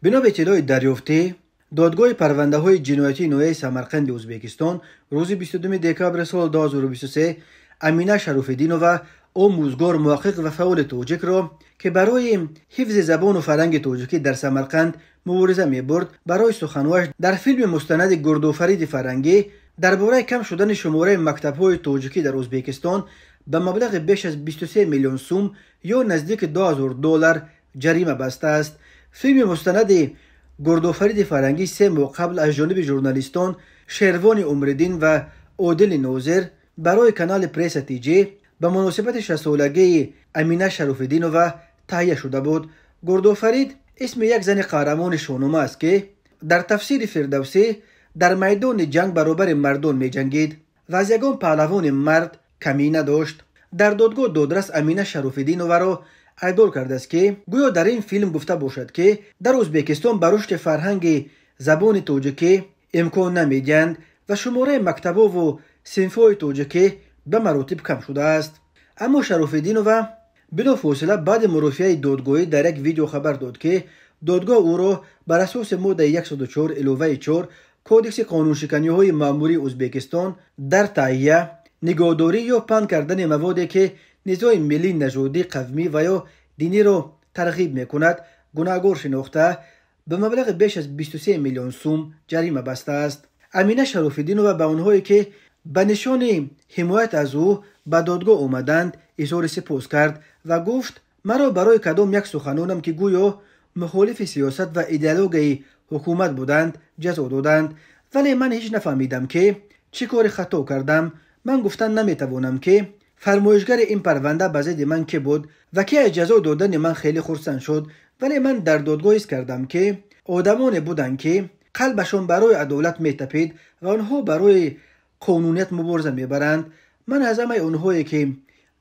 Бино ба иттилои дарёфтӣ, додгоҳи парвандаҳои ҷиноятии ноҳияи Самарқанди Ӯзбекистон рӯзи 22 декабри соли 2023 Амина Шарофиддинова, омӯзгор, муҳаққиқ ва фаъоли тоҷикро, ки барои ҳифзи забону фарҳанги тоҷикӣ дар Самарқанд мубориза мебурд, барои суханҳояш дар филми мустанади Гурдофариди фарҳангӣ дар бораи кам шудани шумораи мактабҳои тоҷикӣ дар Ӯзбекистон ба маблағи беш аз 23 миллион сум ё наздики 2000 доллар ҷарима бастааст. Филми мустанади Гурдофариди фарҳангӣ 3 моҳ қабл аз ҷониби журналистон Шервони Умриддин ва Одили Нозир барои канали Пресса ТЖ ба муносибати 6солагии Амина Шарофиддинова таҳия шуда буд. Гурдофарид исми як зани қаҳрамони шоҳнома аст, ки дар тафсири Фирдавсӣ дар майдони ҷанг баробари мардон меҷангид ва аз ягон паҳлавони мард камӣ надошт. Дар додгоҳ додрас Амина Шарофиддиноваро айбдор кардааст, ки гӯё дар ин филм гуфта бошад, ки дар Ӯзбекистон ба рушди фарҳанги забони тоҷикӣ имкон намедиҳанд ва шумораи мактабҳову синфҳои тоҷикӣ ба маротиб кам шудааст. Аммо Шарофиддинова билофосила баъди мурофиаи додгоҳӣ дар як видео хабар дод, ки додгоҳ ӯро бар асоси моддаи 104 иловаи 4 Кодекси қонуншиканиҳои маъмурии Ӯзбекистон дар таҳия, нигоҳдорӣ ё паҳн кардани маводе, ки низои миллӣ, нажодӣ, қавмӣ ва ё диниро тарғиб мекунад, гунаҳгор шинохта, ба маблағи беш аз 23 миллион сум ҷарима бастааст. Амина Шарофиддинова ба онҳое, ки ба нишони ҳимоят аз ӯ ба додгоҳ омаданд, изҳори сипос кард ва гуфт: маро барои кадом як суханонам, ки гӯё мухолифи сиёсат ва идеологияи ҳукумат буданд, ҷазо доданд. Вале ман ҳеҷ нафаҳмидам, ки чӣ кори хато кардам. Ман гуфтан наметавонам, ки фармоишгари ин парванда ба зидди ман кӣ буд ва ки аз ҷазо додани ман хеле хурсанд шуд. Вале ман дар додгоҳ ҳис кардам, ки одамоне буданд, ки қалбашон барои адолат метапид ва онҳо барои қонуният мубориза мебаранд. Ман аз ҳамаи онҳое, ки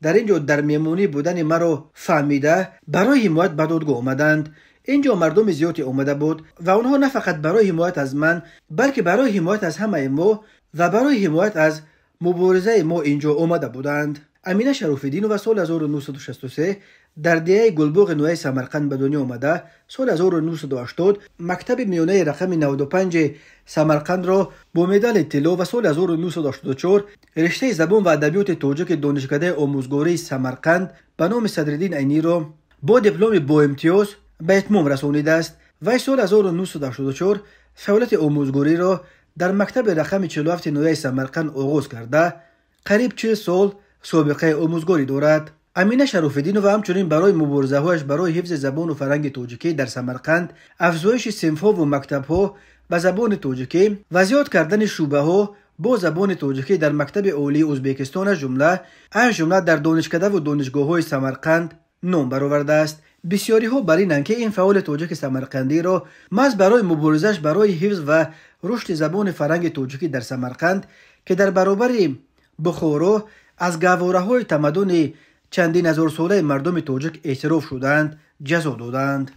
дар ин ҷо дар меҳмонӣ будани маро фаҳмида, барои ҳимоят ба додгоҳ омаданд. Ин ҷо мардуми зиёде омада буд ва онҳо на фақат барои ҳимоят аз ман, балки барои ҳимоят аз ҳамаи мо ва барои ҳимоят аз муборизаи мо ин ҷо омада буданд. Амина Шарофиддинова соли 1963 дар деҳаи Гулбоғи ноҳияи Самарқанд ба дунё омада, соли 1980 мактаби миёнаи рақами 95 Самарқандро бо медали тилло ва соли 1984 риштаи забон ва адабиёти тоҷики Донишкадаи омӯзгории Самарқанд ба номи Садриддин Айниро бо дипломи боимтиёз ба итмом расонидааст. Вай соли 1984 фаъолияти омӯзгориро дар мактаби рақами 47 ноҳияи Самарқанд оғоз карда, қариб 40 сол собиқаи омӯзгорӣ дорад. Амина Шарофиддинова ҳамчунин барои муборизаҳояш барои ҳифзи забону фарҳанги тоҷикӣ дар Самарқанд, афзоиши синфҳову мактабҳо ба забони тоҷикӣ ва зиёд кардани шӯъбаҳо бо забони тоҷикӣ дар мактаби олии Ӯзбекистон, аз ҷумла дар донишкадаву донишгоҳҳои Самарқанд ном баровардааст. Бисёриҳо бар инанд, ки ин фаъоли тоҷики самарқандиро маҳз барои муборизааш барои ҳифз ва рушди забони фарҳанги тоҷикӣ дар Самарқанд, ки дар баробари Бухоро аз гаҳвораҳои тамаддуни чандин ҳазорсолаи мардуми тоҷик эътироф шудаанд, ҷазо доданд.